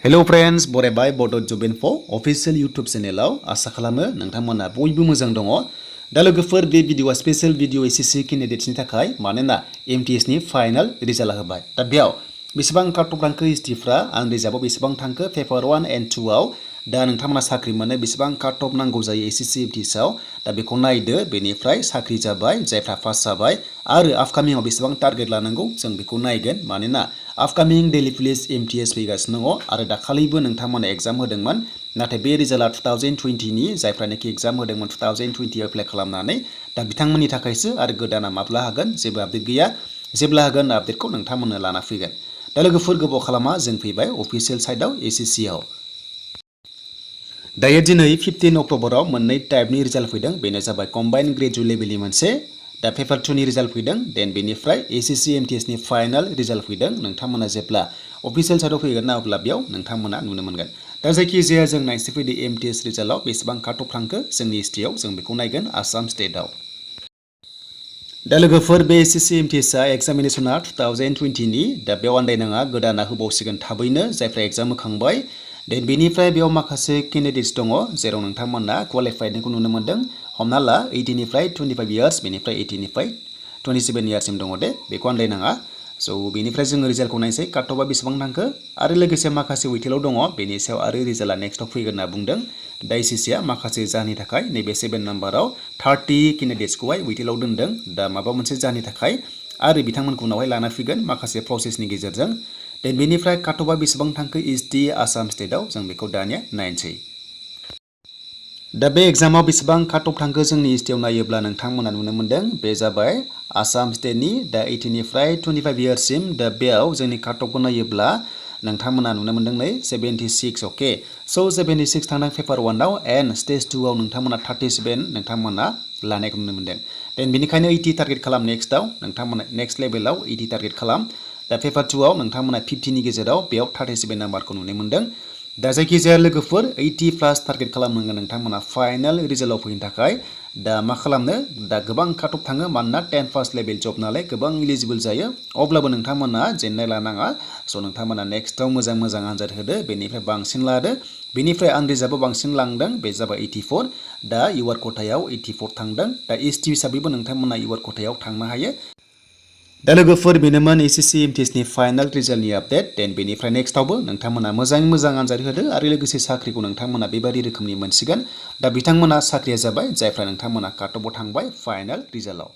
Hello friends, बरायबाय Bodo Job Info official YouTube channel आसा खालामो नोंथांमोना बयबो मोजां दङ। दा लोगोफोर बे भिडिअआ स्पेशल भिडिअ SSC कैंडिडेट्सनि थाखाय मानोना MTS नि फाइनाल रिजाल्ट होबाय। दा बेयाव बेसेबां काट अफ रांखो हिस्ट्रिफ्रा आं रिजाल्टआव बेसेबां थांखो पेपार 1 एंड 2 आव दा नोंथांमोना साख्रि मोनो बेसेबां काट अफ नांगौ जायो SSC MTS आव दा बेखौ नायदो बेनिफ्राय साख्रि जाबाय जायफ्रा पास जाबाय आरो आपकामिंआव बेसेबां टारगेट लानांगौ जों बेखौ नायगोन मानोना आपकामिं डेली पुलिस MTS फैगासिनो दङ आरो दाखालिबो नोंथांमोना एग्जाम होदोंमोन नाथाय बे रिजाल्टआ 2020 नि जायफ्रानोखि एग्जाम होदोंमोन 2020 आव एप्लाइ खालामनानै दा बिथांमोननि थाखायसो आरो गोदाना माब्ला हागोन जेबो आपडेट गैया जेब्ला हागोन आपडेटखौ नोंथांमोननो लाना फैगोन। दा लोगोफोर गोबाव खालामा जों फैबाय अफिशियेल साइटआव SSC आव। दायो दिनै 15 अक्ट'बराव मोननै टाइपनि रिजाल्ट फैदों बेनो जाबाय कम्बाइन ग्रेजुवेट लेभेलनि मोनसे दा पेपार 2 नि रिजाल्ट फैदों देन बेनिफ्राय SSC MTS नि फाइनाल रिजाल्ट फैदों नोंथांमोना जेब्ला अफिशियेल साइटआव फैगोन ना अब्ला बेयाव नोंथांमोना नुनो मोनगोन। दा जायखिजाया जों नायसै फैदो MTS रिजाल्टआव बेसेबां काट अफ थांखो जोंनि हिस्ट्रियाव जों बेखौ नायगोन आसाम स्टेटआव। दा लोगोफोर बे SSC MTS आ एग्जामिनेशना 2020 नि दा बेयाव आन्दायनाङा गोदाना होबावसिगोन थाबैनो जायफ्रा एग्जाम होखांबाय देन बेनिफ्राय बेयाव माखासे कैंडिडेट्स दङ जेराव नोंथांमोना क्वालिफाइडखौ नुनो मोनदों हमना ला 18 निफ्राय 25 इयार्स बेनिफ्राय 18 निफ्राय 27 इयार्ससिम दङ दे बेखौ आन्दायनाङा। सो बेनिफ्राय जोङो रिजाल्टखौ नायसै काट अफआ बेसेबां थांखो आरो लोगोसे माखासे वेटेलाव दङ बेनि सायाव आरो रिजाल्टआ नेक्स्टआव फैगोन होनना बुंदों। दा SSC आ माखासे जाहोननि थाखाय नैबे 7 नाम्बाराव 30 कैंडिडेट्सखौहाय वेटेलाव दोनदों दा माबा मोनसे जाहोननि थाखाय आरो बिथांमोनखौ उनावहाय लाना फैगोन माखासे प्रसेसनि गेजेरजों देन बेनिफ्राय काट अफआ बेसेबां थांखो ST आसाम स्टेटआव जों बेखौ दानिया नायनोसै। दा बे एग्जामाव बेसेबां काट अफ थांखो जोंनि हिस्ट्रियाव नायोब्ला नोंथांमोना नुनो मोनदों बे जाबाय आसाम स्टेटनि दा 18 निफ्राय 25 इयार्ससिम दा बेयाव जोंनि काट अफखौ नायोब्ला नोंथांमोना नुनो मोनदों नै 76 अके सो 76 थांदों पेपार 1 आव एन्ड स्टेज 2 आव नोंथांमोना 37 नोंथांमोना लानायखौ नुनो मोनदों देन बेनिखायनो 80 टारगेट खालाम नेक्स्टआव नोंथांमोना नेक्स्ट लेभेलाव 80 टारगेट खालाम दा पेपार 2 आव नोंथांमोना 50 नि गेजेराव बेयाव 37 नाम्बारखौ नुनो मोनदों। दा जायखिजाया लोगोफोर 80 प्लास टारगेट खालामनांगोन नोंथांमोना फाइनाल रिजाल्टआव फैनो थाखाय दा मा खालामनो दा गोबां काट अफ थाङो मानोना 10 पास लेभेल जब नालाय गोबां इलिजिबल जायो अब्लाबो नोंथांमोना जेननाय लानाङा स' नोंथांमोना नेक्स्टआव मोजां आनजाद होदो बेनिफ्राय बांसिन लादो बेनिफ्राय आं रिजाल्टआबो बांसिन लांदों बे जाबाय 84 दा इउआर खथायाव 84 थांदों दा ST हिसाबैबो नोंथांमोना इउआर खथायाव थांनो हायो। दा लोगोफोर बेनोमोन SSC MTS नि फाइनाल रिजाल्टनि आपडेट देन बेनिफ्राय नेक्स्टआवबो नोंथांमोना मोजां आनजाद होदो आरो लोगोसे साख्रिखौ नोंथांमोना बेबादि रोखोमनि मोनसिगोन दा बिथांमोना साख्रिया जाबाय जायफ्रा नोंथांमोना काट अफआव थांबाय फाइनाल रिजाल्टआव।